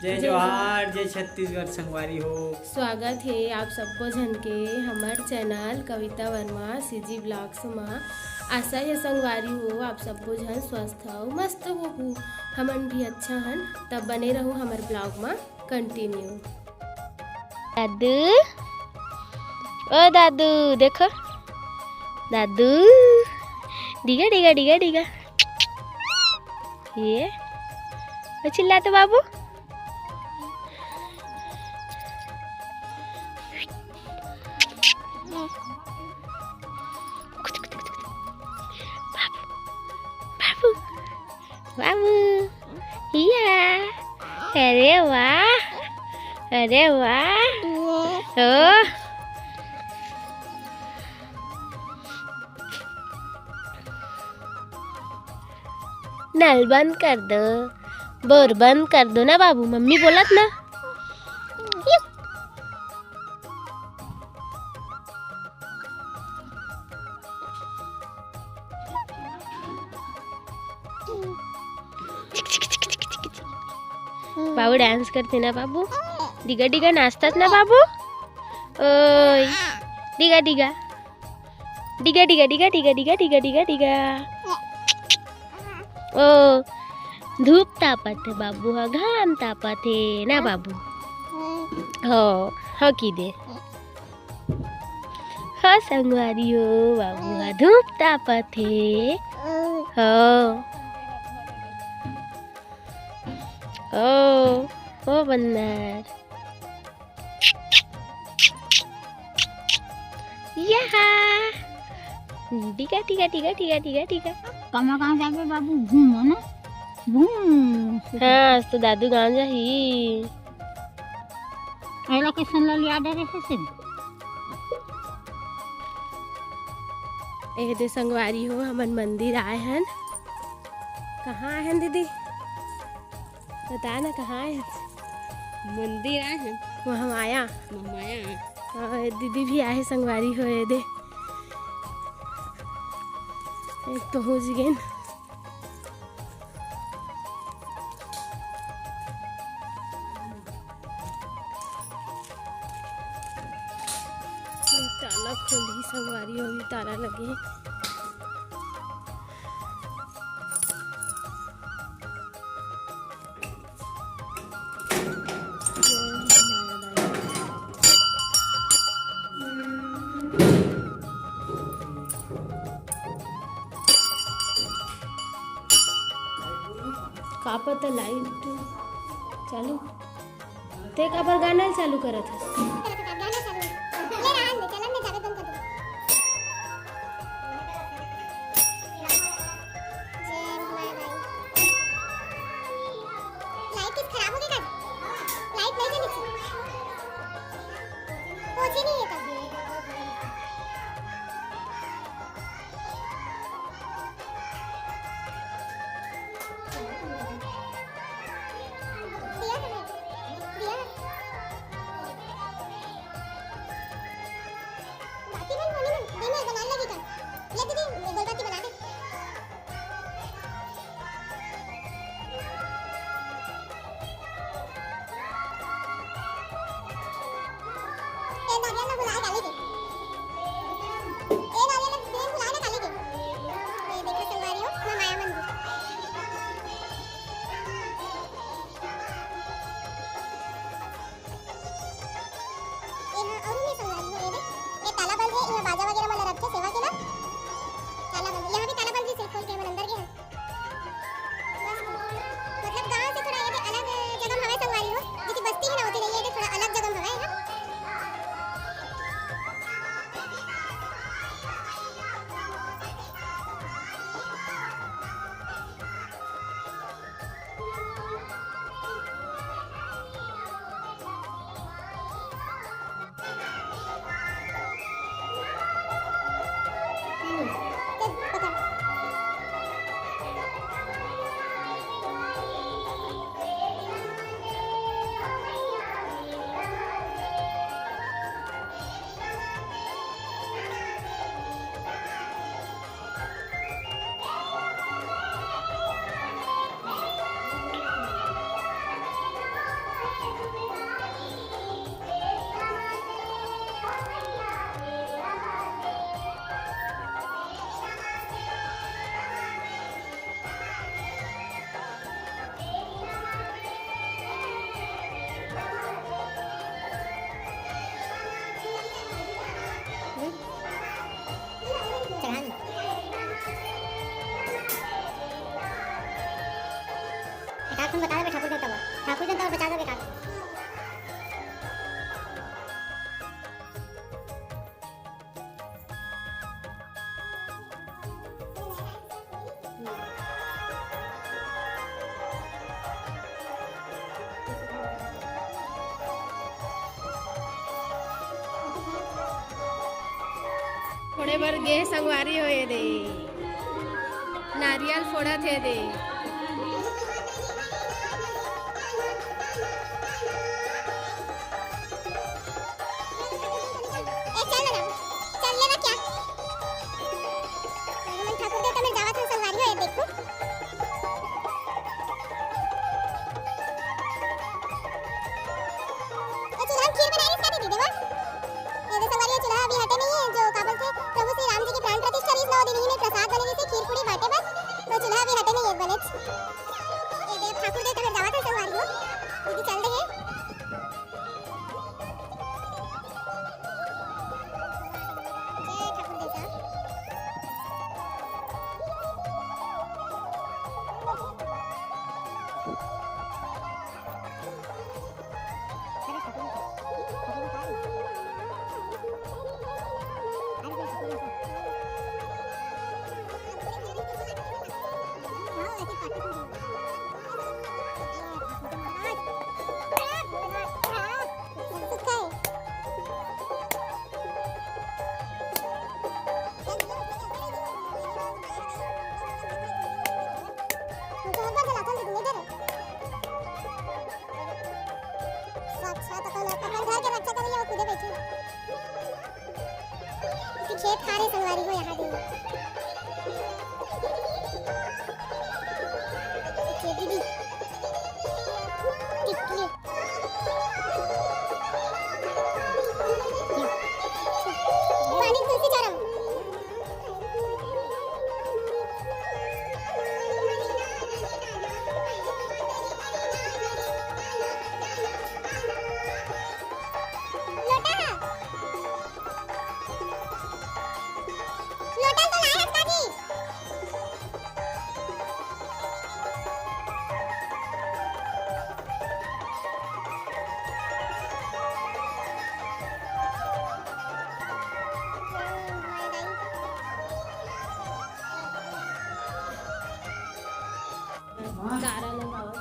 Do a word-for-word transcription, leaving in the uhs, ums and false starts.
जय जोहार, जय छत्तीसगढ़ संगवारी हो। स्वागत हे आप सब्बो झन के हमर चैनल कविता वर्मा सीजी ब्लॉग्स म। आशा हे संगवारी हो, आप सब्बो झन स्वस्थ अउ मस्त होहू। हमन भी अच्छा हन, तब बने रहू हमर ब्लॉग म कंटिन्यू। दादू, ओ दादू, देखो दादू, डिगा डिगा डिगा डिगा। ये ओ चिल्ला तो बाबू। बाबू, बाबू, या, अरे वाह, अरे वाह, ओ। नल बंद कर दो, बोर बंद कर दो ना बाबू, मम्मी बोलत ना। बाबू डांस करथे ना बाबू, डिगा डिगा नाचतात ना बाबू। ओय, डिगा डिगा, डिगा डिगा डिगा डिगा डिगा डिगा डिगा डिगा। ओ, धूप तापत हे बाबू ह, घाम तापत हे ना बाबू। हो, हो कि दे। हो संगवारी हो, बाबू ह धूप तापत हे। हो। ओ, ओ बंदर। यहा। डिगा, डिगा, डिगा, डिगा, डिगा, डिगा। कमा कहाँ जाबे बाबू? घूमो ना। घूम। हाँ, आज तो दादू गाँव जाही। एला कैसन ला लिया डरे हे से? ए दे संगवारी हो, हमन मंदिर आए हन। कहाँ आए हन दीदी? बता ना, कहाँ आए हन? मंदिर आए हन। वहाँ माया। माया। हाँ, दीदी भी आए संगवारी हो, ए दे। एक पहुँच गेन। ताला खोलही संगवारी हो, अभी ताला लगे हे। का पता लाइट चालू, ते काबर गाना चालू करत हस? लाइट किस खराब हो गई का? लाइट नहीं चली थी। पोछी नहीं है तब। दिया तो है। दिया। बाती बन, कोनी बन, दे मैं बनाने लगी कर। ले दीदी, गोल बाती बना दे। फोड़े बर गे संगवारी हो, ये दे नारियल फोड़त हे दे। ए, चल ना, चल लेवा क्या? हमन ठाकुर देवता में जावत हन संगवारी हो, ये देखो। ये चूल्हा में खीर बनाए रहिस का दीदी, देवा? ये दे संगवारी, ये चूल्हा अभी हटे नहीं है, जो का बोलथे, प्रभु श्री राम जी की प्राण प्रतिष्ठा रहिस, नौ दिन ही में प्रसाद बने रहिस, खीर पूड़ी बांटे बर, तो चूल्हा अभी हटे नहीं है बनेच। ये दे ठाकुर देवता में जावत हन संगवारी हो, दीदी चल दे है। जय ठाकुर देवता। अच्छा, तो अपन, अपन घर के रक्षा करइया, वो खुदे बैठी। तो खेत खार हे संगवारी हो, यहाँ दे। ये दीदी। टिकली। पानी तुलसी चरम। लोटा। लोटा तो लाए हस काकी। गारा लगावत।